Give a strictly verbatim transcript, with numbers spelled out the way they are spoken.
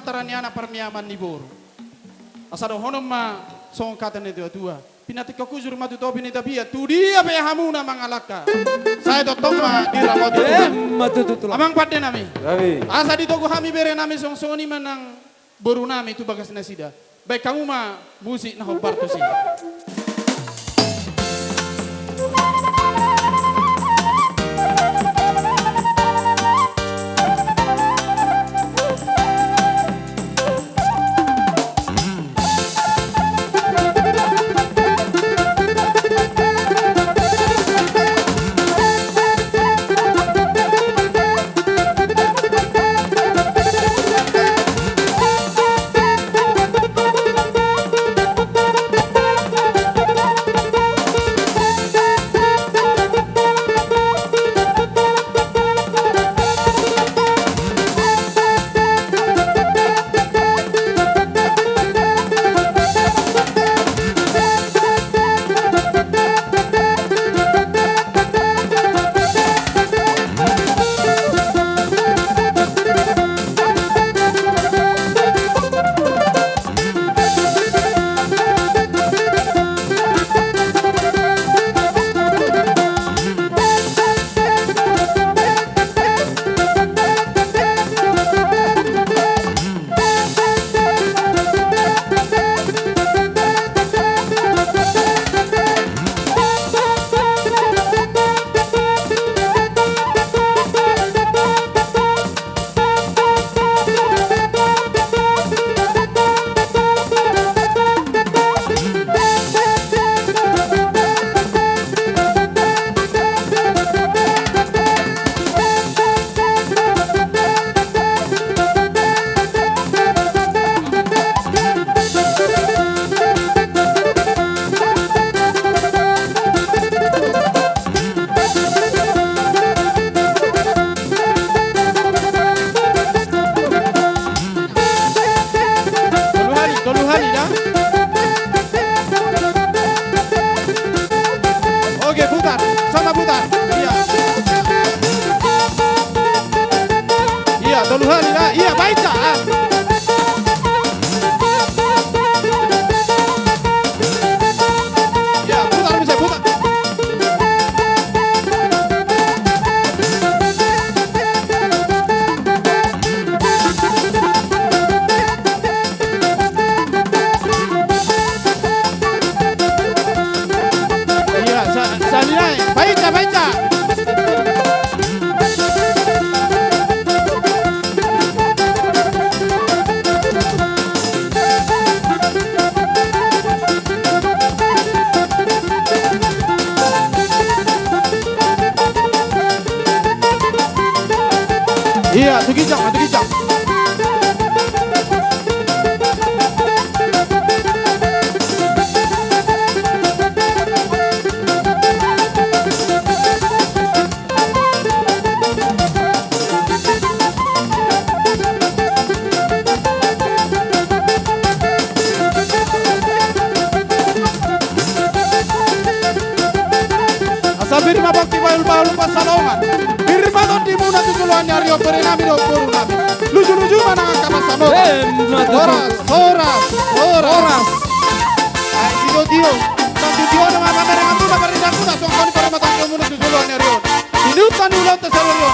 Sara ni anak parniaman ni boru. Asa dohonon ma songon hata ni natuatua: Pinatingkok hujur ma tu topi ni tapian, tu dia pe hamuna mangalangka, sai tongtong ma diramoti. Emma tutu, tulang. Amang pande nami. Nami. Asa ditogu hami bere nami, songon i ma nang boru nami tu bagas nasida. Baen hamu ma musik na hombar tusi. Tolu hali, tolu hali da. Oke, putar. Sama putar. Iya. Iya, tolu hali da. Iya, baen sa. Ah. Iya, putar, bisa putar. Iya, sa-, sahali nai. Baen sa, baen sa. Iya, tu ginjang, tu ginjang. Asa pir ma pongki, bahul-bahul pansalongan. Pir ma tondimuna tu joloan ni ari on, bere nami dohot boru nami. Luju-luju ma nang angka pansamotan. Emma tutu. Horas, horas, horas. Horas. Ai, tio-tio. Tio-tio nama pamerenganmuna, parindanmuna, songon i pir ma tondimuna tu joloan ni ari on. Di huta ni ulaonta sadari on.